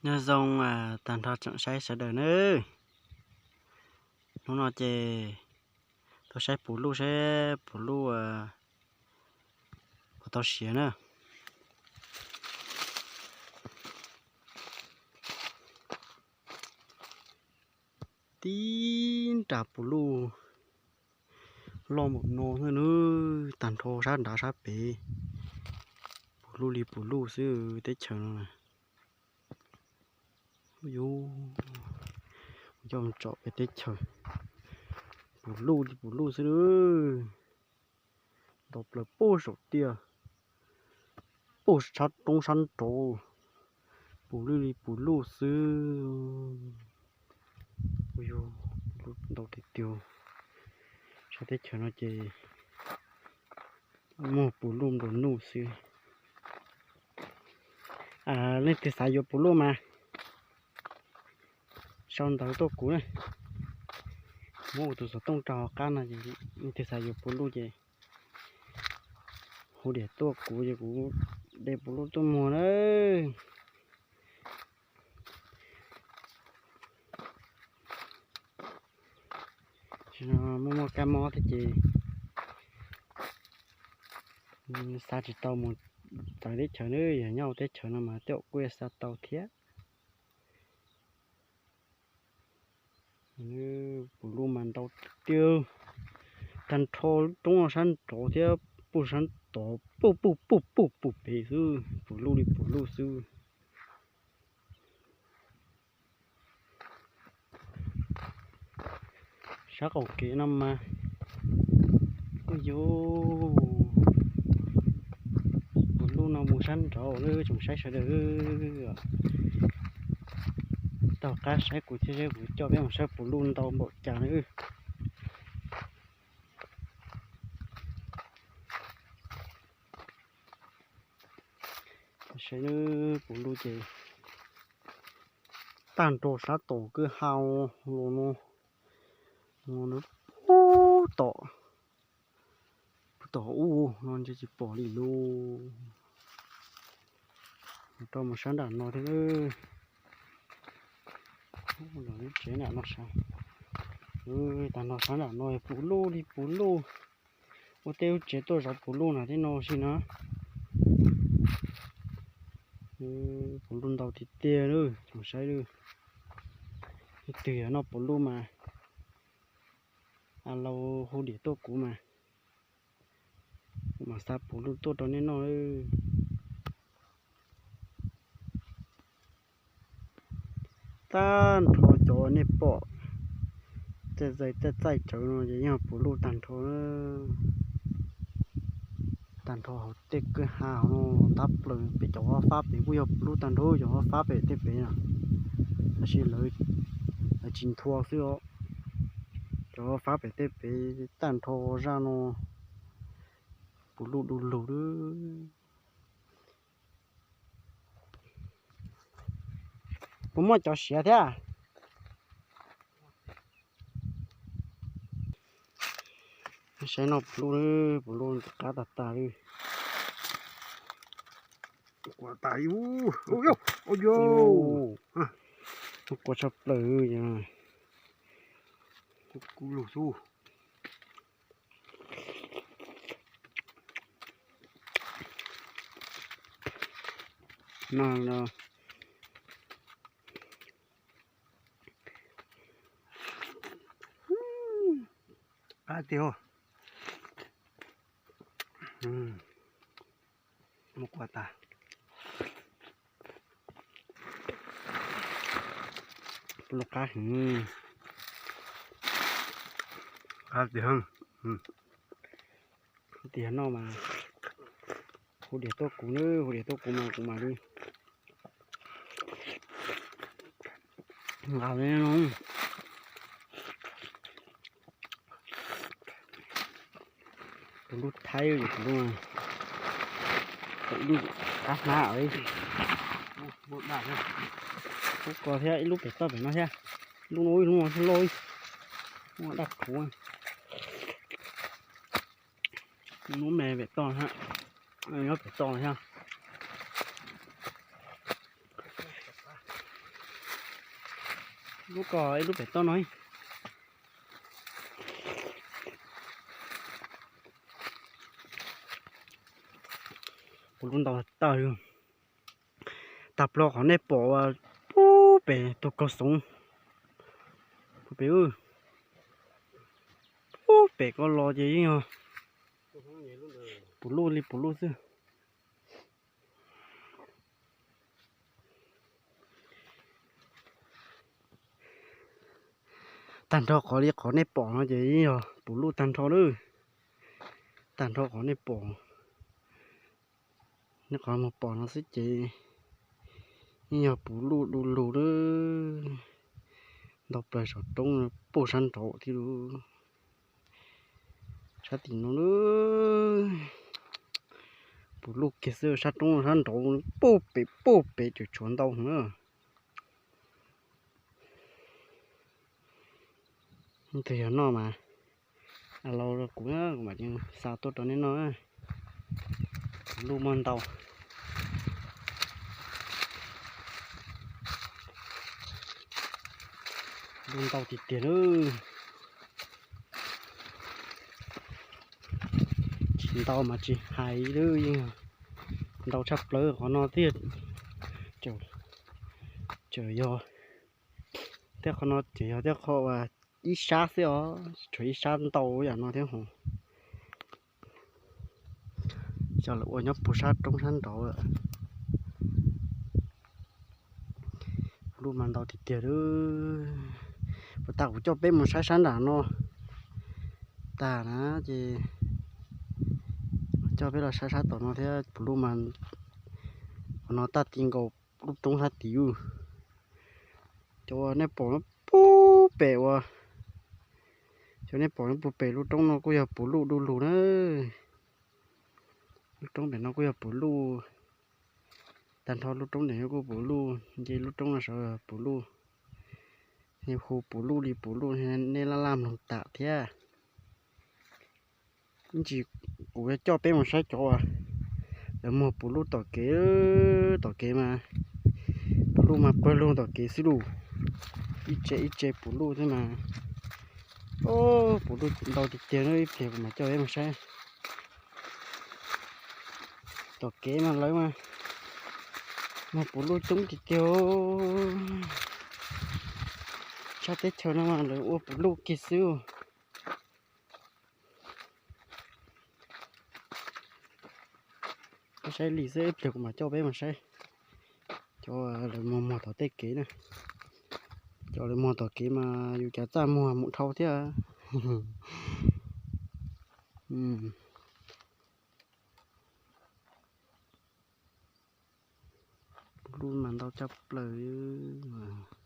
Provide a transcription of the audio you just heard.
Nyob zoo tag nrho tsoom saib sawv daws nawb. Hnub no ces tuaj saib puv luj seb puv luj puas tau siav na. Tib nrab puv luj loj npaum no xwb nawb, tag nrho sab nrad sab pem, puv luj li puv luj xwb teb chaws no. Yus coj mus tsom pem teb chaws, puv luj li puv luj xwb nawb. Ntau plaws puag saum tiaj, puag sab roob sab nraud, puv luj li puv luj xwb. Ua yus ntau tiag tiag. Sab teb chaws no ces muaj puv luj nplua nuj xwb. Leej twg xav yuav puv luj mas sau ntawv tuaj kuv na. Muab ua tus xov tooj rau hauv qab no, leej twg xav yuav puv luj ces hu diam tuaj kuv ces kuv de puv luj tuaj muag na. Muaj muaj kab mob thiab ces xa tsis tau mus txawv teb chaws na, yog nyob hauv teb chaws no mas tej zaum kuj xa tau thiab. Puv luj mas ntau tiag, tag nrho lub roob no sab nraud thiab puag sab tod puag puag puag puag puag pem xwb, puv luj li puv luj xwb. Sab qaum kev no mas kuj yog puv luj no mus sab nraud lawm tsoom saib sawv daws. Taug qab saib kuv thiab seb kuv coj peb mus saib puv luj ntau npaum cas na. Saib puv luj ces tag nrho sab tom kwj ha los no, no puag tom, puag tom ub no ntshe tsis pom li lauj. Rau mus sab nram no thiab, lub tsev nram no sav, tag nrho sab nram no puv luj li puv luj. Ua tej lub tsev tuaj zov puv luj na tej no xwb na. Puv luj ntau tiag tiag lawm tsoom saib lawm. Leej twg yog noj puv luj mas a los hu diam tuaj kuv mas, kuv mam xa puv luj tuaj rau nej noj. Tag nrho cov nej pom txaij txaij txaij tsawv no ces yog puv luj tag nrho. Tag nrho hauv tej kwj ha hauv no ntab plaws pem cov fab pem kuj yog puv luj tag nrho, cov fab pem tej pem na, tab sis lawv tsis nthua xwb os. Cov fab pem tej pem tag nrho zaj no puv luj du lug lawm. Puas muaj cov siav thiab? Saib noj puv luj, puv luj qab tag tag li. Kuav tas, ua tshaj plaws. Kub lug xwb. No, qab tiag. Muab kuav tas. Puv luj qab heev. Qab tiag. Tiag no mas hu diam tuaj kuv nawb, hu diam tuaj kuv mas kuv mam li nqa li no. Tus lub thaib, tus lub, ib lub qab hnab, ib lub ko thiab, ib lub pem toj pem no thiab. Lub no ib lub no thiab loj, lub daj khuv. Lub me pem toj thiab, nyob pem toj thiab. Lub ko ib lub pem toj no. Puv lub ntau tag. Tag plaws qhov nej pom puag pem tus kaug xoov. Puag pem, puag pem ko los ces yeej yog puv luj li puv luj xwb. Tag nrho qhov li qhov nej pom no ces yeej yog puv luj tag nrho lawm. Tag nrho qhov nej pom, nej qhov mus pom no xwb ces yeej yog puv luj du lug lawm. Ntau plaws saum roob puag sab nraud thiab lawm. Sab tim no lawm, puv luj kiag xwb, sab roob sab nraud puag pem puag pem tseem tshuav ntau na. Leej twg yog noj mas alo kuv, kuv mam li xa tuaj rau nej noj. Puv luj muaj ntau, luj ntau tiag tiag lawm. Tsis ntau mas tsis hais lawm, yeej ntau tshaj plaws qhov no thiab. Tseem yog, thiab qhov no tseem yog thiab qhov uas ib sab xwb os, tshuav ib sab ntau yam no thiab hos. Xyov lawv ua nyob puag sab roob sab nraud lawm. Lub mas ntau tiag tiag lawm. Puas tas kuv coj peb mus saib sab nram no tag na ces coj peb los saib sab tom no thiab. Puv lub mas qhov no taj ti nkaus lub roob sab tid. Cov nej pom puag pem uas, cov nej pom puag pem lub roob no kuj yog puv luj du lug na. Lub roob pem no kuj yog puv luj. Tag nrho lub roob ntawm no kuj puv luj, nce lub roob no saud puv luj. Hu puv luj li puv luj, nej laj laj mloog tam thiab. Ib ntsis kuv yuav coj peb mus saib cov uas lawv muag puv luj tom kev, tom kev mas puv luj mas pawg lug tom kev xwb lauj. Ib tse ib tse puv luj xwb mas. Puv luj ntau tiag tiag na, ib pliag kuv mam coj peb mus saib. Tom kev mas lawv mas muag puv luj coob tiag tiag. Sab teb chaws no mas lawv ua puv luj kiag xwb. Peb saib li xwb, ib pliag kuv mam coj peb mus saib cov lawv muag muag tom tej kev na. Cov lawv muag tom kev mas yus cas txaj muag mus dhau thiab. Lub mas ntau tshaj plaws mas.